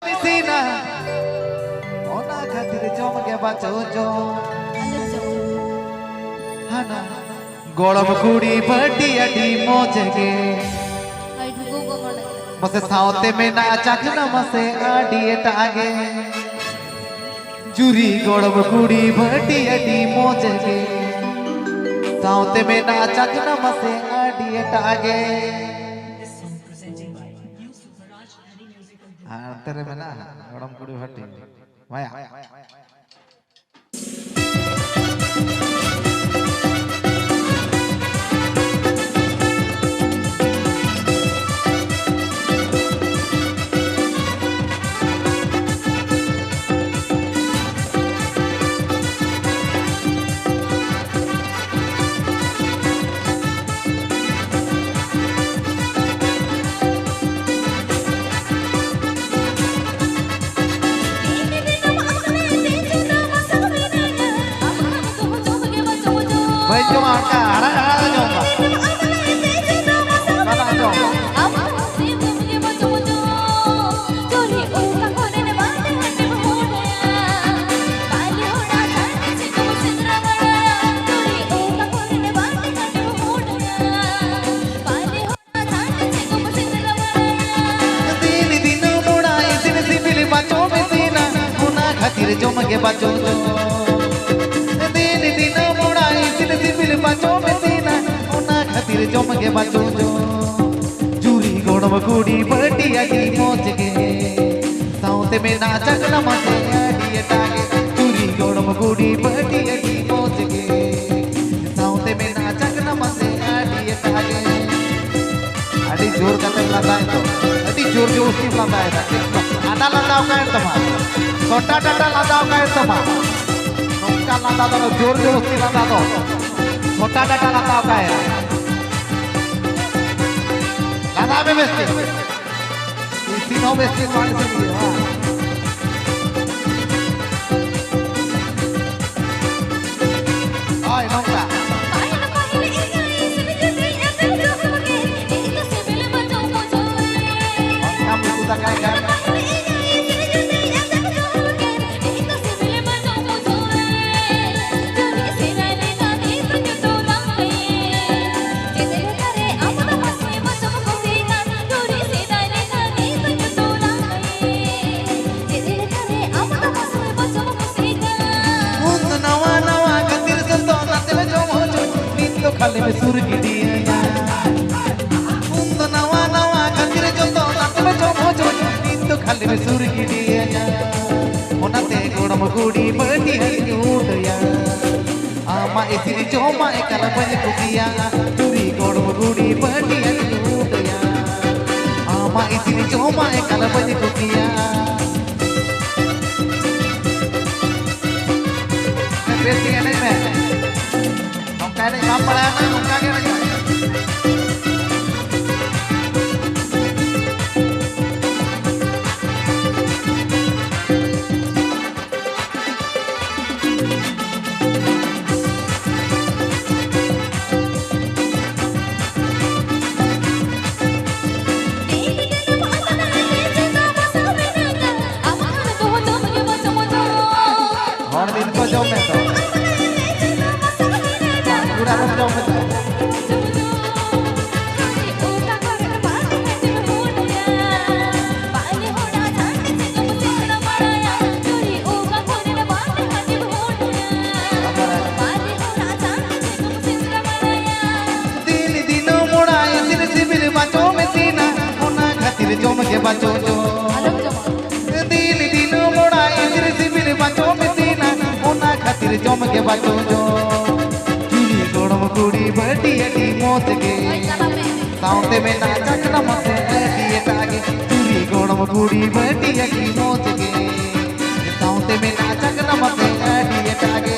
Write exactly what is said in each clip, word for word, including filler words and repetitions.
ᱤᱥᱤᱱᱟ, ᱚᱱᱟ ᱠᱷᱟᱹᱛᱤᱨ ᱡᱚᱢ ᱜᱮ ᱵᱟᱪᱚ ᱡᱚᱢ᱾ ᱟᱞᱮ ᱡᱚᱢ᱾ ᱦᱟᱱᱟ ᱜᱚᱲᱚᱢ ᱠᱩᱲᱤ ᱵᱟᱹᱴᱤ ᱟᱹᱰᱤ ᱢᱚᱡᱽ ᱜᱮ᱾ ᱟᱭ ᱰᱷᱩᱠᱩ ᱠᱚ ᱢᱚᱱᱮ᱾ ᱢᱟᱥᱮ ᱥᱟᱶᱛᱮ ᱢᱮᱱᱟᱜᱼᱟ ᱪᱟᱠᱷᱱᱟ ᱢᱟᱥᱮ ᱟᱹᱰᱤ ᱮᱴᱟᱜ ᱜᱮ᱾ ᱡᱩᱨᱤ ᱜᱚᱲᱚᱢ ᱠᱩᱲᱤ ᱵᱟᱹᱴᱤ ᱟᱹᱰᱤ ᱢᱚᱡᱽ ᱜᱮ᱾ ᱥᱟᱶᱛᱮ ᱢᱮᱱᱟᱜᱼᱟ ᱪᱟᱠᱷᱱᱟ ᱢᱟᱥᱮ ᱟᱹᱰᱤ ᱮᱴᱟᱜ ᱜᱮ᱾ ᱟᱨ ᱚᱱᱛᱮ ᱨᱮ ᱢᱮᱱᱟᱜᱼᱟ ᱜᱚᱲᱚᱢ ᱠᱩᱲᱤ ᱵᱟᱹᱴᱤ᱾ ᱢᱟᱭᱟ᱾ ᱵᱟᱹᱧ ᱡᱚᱢᱟ, ᱚᱱᱠᱟ ᱦᱟᱲᱟᱜ ᱦᱟᱲᱟᱜ ᱫᱚ ᱡᱚᱢ ᱵᱟᱝ᱾ ᱵᱟᱝ ᱡᱚᱢ᱾ ᱫᱤᱱ ᱫᱤᱱᱟᱹᱢ ᱚᱲᱟᱜ ᱤᱥᱤᱱ ᱥᱤᱵᱤᱞ ᱵᱟᱪᱚᱢ ᱤᱥᱤᱱᱟ, ᱚᱱᱟ ᱠᱷᱟᱹᱛᱤᱨ ᱡᱚᱢ ᱜᱮ ᱵᱟᱪᱚ ᱡᱚᱢ᱾ ᱫᱤᱱ ᱫᱤᱱᱟᱹᱢ ᱚᱲᱟᱜ ᱤᱥᱤᱱ ᱥᱤᱵᱤᱞ ᱵᱟᱪᱚᱢ ᱤᱥᱤᱱᱟ, ᱚᱱᱟ ᱠᱷᱟᱹᱛᱤᱨ ᱡᱚᱢ ᱜᱮ ᱵᱟᱪᱚ ᱡᱚᱢ᱾ ᱡᱩᱨᱤ ᱜᱚᱲᱚᱢ ᱠᱩᱲᱤ ᱵᱟᱹᱴᱤ ᱟᱹᱰᱤ ᱢᱚᱡᱽ ᱜᱮ, ᱥᱟᱶᱛᱮ ᱢᱮᱱᱟᱜ ᱪᱟᱠᱷᱱᱟ ᱢᱟᱥᱮ ᱟᱹᱰᱤ ᱮᱴᱟᱜ ᱜᱮ᱾ ᱡᱩᱨᱤ ᱜᱚᱲᱚᱢ ᱠᱩᱲᱤ ᱵᱟᱹᱴᱤ ᱟᱹᱰᱤ ᱢᱚᱡᱽ ᱜᱮ, ᱥᱟᱶᱛᱮ ᱢᱮᱱᱟᱜ ᱪᱟᱠᱷᱱᱟ ᱢᱟᱥᱮ ᱟᱹᱰᱤ ᱮᱴᱟᱜ ᱜᱮ᱾ ᱟᱹᱰᱤ ᱡᱳᱨ ᱠᱟᱛᱮᱢ ᱞᱟᱸᱫᱟᱭᱮᱫ ᱫᱚ, ᱟᱹᱰᱤ ᱡᱳᱨ ᱡᱳᱨ ᱥᱤᱢ ᱞᱟᱸᱫᱟᱭᱮᱫᱟ᱾ ᱴᱷᱤᱠ ᱛᱚ? ᱟᱰᱟ ᱞᱟᱸᱫᱟ ᱚᱠᱟᱭᱮᱱ ᱛᱟᱢᱟ? ᱥᱚᱴᱟ ᱰᱟᱴᱟ ᱞᱟᱸᱫᱟ ᱚᱠᱟᱭᱮᱱ ᱛᱟᱢᱟ? ᱱᱚᱝᱠᱟ ᱞᱟᱸᱫᱟ ᱫᱚ, ᱡᱳᱨ ᱡᱳᱨ ᱥᱤᱢ ᱞᱟᱸᱫᱟ ᱫᱚ᱾ ᱥᱚᱴᱟ ᱰᱟᱴᱟ ᱞᱟᱸᱫᱟ ᱚᱠᱟᱭᱮᱱ? ᱞᱟᱸᱫᱟ ᱢᱮ ᱵᱮᱥ ᱴᱷᱤᱠ᱾ ᱤᱥᱤᱱ ᱦᱚᱸ ᱵᱮᱥ ᱴᱷᱤᱠ ᱵᱟᱝ ᱤᱥᱤᱱ ᱦᱩᱭᱩᱜᱼᱟ᱾ ᱦᱳᱭ, ᱱᱚᱝᱠᱟ᱾ ᱚᱱᱠᱟᱢ ᱩᱛᱩ ᱫᱟᱠᱟᱭ ᱠᱷᱟᱱ᱾ ᱥᱩᱨ ᱜᱤᱰᱤᱭᱟᱹᱧᱟ᱾ ᱩᱱ ᱫᱚ ᱱᱟᱣᱟ ᱱᱟᱣᱟ ᱜᱟᱛᱮ ᱨᱮ ᱡᱚᱛᱚ ᱫᱟᱜ ᱛᱮᱢ ᱡᱚᱢ ᱦᱚᱪᱚᱧ, ᱱᱤᱛ ᱫᱚ ᱠᱷᱟᱹᱞᱤᱢ ᱥᱩᱨ ᱜᱤᱰᱤᱭᱟᱹᱧᱟ᱾ ᱚᱱᱟᱛᱮ ᱜᱚᱲᱚᱢ ᱠᱩᱲᱤ ᱵᱟᱹᱴᱤ ᱦᱟᱹᱴᱤᱧ ᱩᱰᱟᱹᱭᱟ᱾ ᱟᱢᱟᱜ ᱤᱥᱤᱱ ᱡᱚᱢᱟᱜ ᱮᱠᱟᱞ ᱵᱟᱹᱧ ᱠᱩᱥᱤᱭᱟᱜᱼᱟ, ᱪᱩᱨᱤ ᱜᱚᱲᱚᱢ ᱠᱩᱲᱤ ᱵᱟᱹᱴᱤ ᱦᱟᱹᱴᱤᱧ ᱩᱰᱟᱹᱭᱟ᱾ ᱟᱢᱟᱜ ᱤᱥᱤᱱ ᱡᱚᱢᱟᱜ ᱮᱠᱟᱞ ᱵᱟᱹᱧ ᱠᱩᱥᱤᱭᱟᱜᱼᱟ᱾ ᱵᱮᱥ ᱜᱮ ᱮᱱᱮᱡ ᱢᱮ᱾ ᱱᱚᱝᱠᱟ ᱮᱱᱮᱡ ᱵᱟᱢ ᱵᱟᱲᱟᱭᱟ ᱱᱟ, ᱱᱚᱝᱠᱟ ᱜᱮ ᱮᱱᱮᱡ ᱢᱮ᱾ ᱦᱚᱲ ᱫᱤᱱ ᱠᱚ ᱡᱚᱢ ᱮᱫ ᱫᱚ᱾ ᱯᱩᱨᱟ ᱵᱚᱱ ᱡᱚᱢ ᱮᱫ ᱫᱚ᱾ ᱫᱤᱱ ᱫᱤᱱᱟᱹᱢ ᱚᱲᱟᱜ ᱤᱥᱤᱱ ᱥᱤᱵᱤᱞ ᱵᱟᱪᱚᱢ ᱤᱥᱤᱱᱟ, ᱚᱱᱟ ᱠᱷᱟᱹᱛᱤᱨ ᱡᱚᱢ ᱜᱮ ᱵᱟᱪᱚ ᱡᱚᱢ᱾ ᱟᱞᱚᱢ ᱡᱚᱢᱟ᱾ ᱫᱤᱱ ᱫᱤᱱᱟᱹᱢ ᱚᱲᱟᱜ ᱤᱥᱤᱱ ᱥᱤᱵᱤᱞ ᱵᱟᱪᱚᱢ ᱤᱥᱤᱱᱟ, ᱚᱱᱟ ᱠᱷᱟᱹᱛᱤᱨ ᱡᱚᱢ ᱜᱮ ᱵᱟᱪᱚ ᱡᱚᱢ᱾ ᱪᱩᱨᱤ ᱜᱚᱲᱚᱢ ᱠᱩᱲᱤ ᱵᱟᱹᱴᱤ ᱟᱹᱰᱤ ᱢᱚᱡᱽ ᱜᱮ᱾ ᱦᱳᱭ, ᱪᱟᱞᱟᱜ ᱢᱮ᱾ ᱥᱟᱶᱛᱮ ᱢᱮᱱᱟᱜ ᱪᱟᱠᱨᱟ ᱢᱟᱥᱮ ᱟᱹᱰᱤ ᱮᱴᱟᱜ ᱜᱮ᱾ ᱪᱩᱨᱤ ᱜᱚᱲᱚᱢ ᱠᱩᱲᱤ ᱵᱟᱹᱴᱤ ᱟᱹᱰᱤ ᱢᱚᱡᱽ ᱜᱮ᱾ ᱥᱟᱶᱛᱮ ᱢᱮᱱᱟᱜ ᱪᱟᱠᱨᱟ ᱢᱟᱥᱮ ᱟᱹᱰᱤ ᱮᱴᱟᱜ ᱜᱮ᱾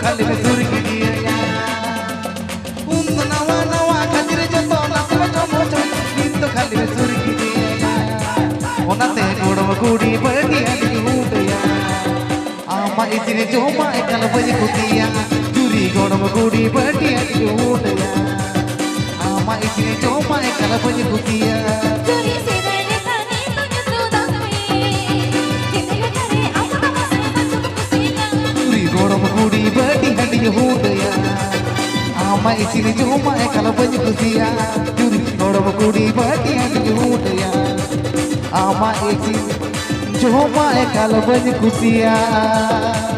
ᱠᱷᱟᱹᱞᱤ ᱢᱮ ᱥᱩᱨ ᱜᱤᱰᱤᱭᱟᱹᱧᱟ᱾ ᱩᱱ ᱫᱚ ᱱᱟᱣᱟ ᱱᱟᱣᱟ ᱠᱷᱟᱹᱡᱟᱹᱲᱤ ᱡᱚᱛᱚ ᱱᱟᱥᱮ ᱢᱮ ᱡᱚᱢ ᱦᱚᱪᱚ, ᱱᱤᱛ ᱫᱚ ᱠᱷᱟᱹᱞᱤ ᱢᱮ ᱥᱩᱨ ᱜᱤᱰᱤᱭᱟᱹᱧᱟ᱾ ᱚᱱᱟᱛᱮ ᱜᱚᱲᱚᱢ ᱠᱩᱲᱤ ᱵᱟᱹᱴᱤ ᱟᱹᱰᱤ ᱦᱩᱴᱟᱹᱭᱟ᱾ ᱟᱢᱟᱜ ᱤᱥᱤᱱ ᱡᱚᱢᱟᱜ ᱮᱠᱟᱞ ᱵᱟᱹᱧ ᱠᱩᱥᱤᱭᱟᱜᱼᱟ᱾ ᱪᱩᱨᱤ ᱜᱚᱲᱚᱢ ᱠᱩᱲᱤ ᱵᱟᱹᱴᱤ ᱟᱹᱰᱤ ᱦᱩᱴᱟᱹᱭᱟ᱾ ᱟᱢᱟᱜ ᱤᱥᱤᱱ ᱡᱚᱢᱟᱜ ᱮᱠᱟᱞ ᱵᱟᱹᱧ ᱠᱩᱥᱤᱭᱟᱜᱼᱟ᱾ ᱪᱩᱨᱤ ᱥᱮᱫᱟᱭ ᱞᱮᱠᱟ ᱱᱤᱛ ᱫᱚ ᱧᱩᱛᱩᱢ ᱫᱚ ᱢᱮ᱾ ᱪᱮᱫ ᱞᱮᱠᱟᱨᱮ ᱟᱢ ᱫᱚ ᱢᱟᱥᱮ ᱵᱟᱪᱚᱢ ᱠᱩᱥᱤᱭᱟᱜᱼᱟ? ᱪᱩᱨᱤ ᱜᱚᱲᱚᱢ ᱠᱩᱲᱤ ᱵᱟᱹᱴᱤ ᱦᱟᱺᱰᱤᱧ ᱦᱩᱴᱟᱹᱭᱟ᱾ ᱟᱢᱟᱜ ᱤᱥᱤᱱ ᱡᱚᱢᱟᱜ ᱮᱠᱟᱞ ᱵᱟᱹᱧ ᱠᱩᱥᱤᱭᱟᱜᱼᱟ᱾ ᱪᱩᱨᱤ ᱜᱚᱲᱚᱢ ᱠᱩᱲᱤ ᱵᱟᱹᱴᱤ ᱦᱟᱺᱰᱤᱧ ᱦᱩᱴᱟᱹᱭᱟ᱾ ᱟᱢᱟᱜ ᱤᱥᱤᱱ ᱡᱚᱢᱟᱜ ᱮᱠᱟᱞ ᱵᱟᱹᱧ ᱠᱩᱥᱤᱭᱟᱜᱼᱟ᱾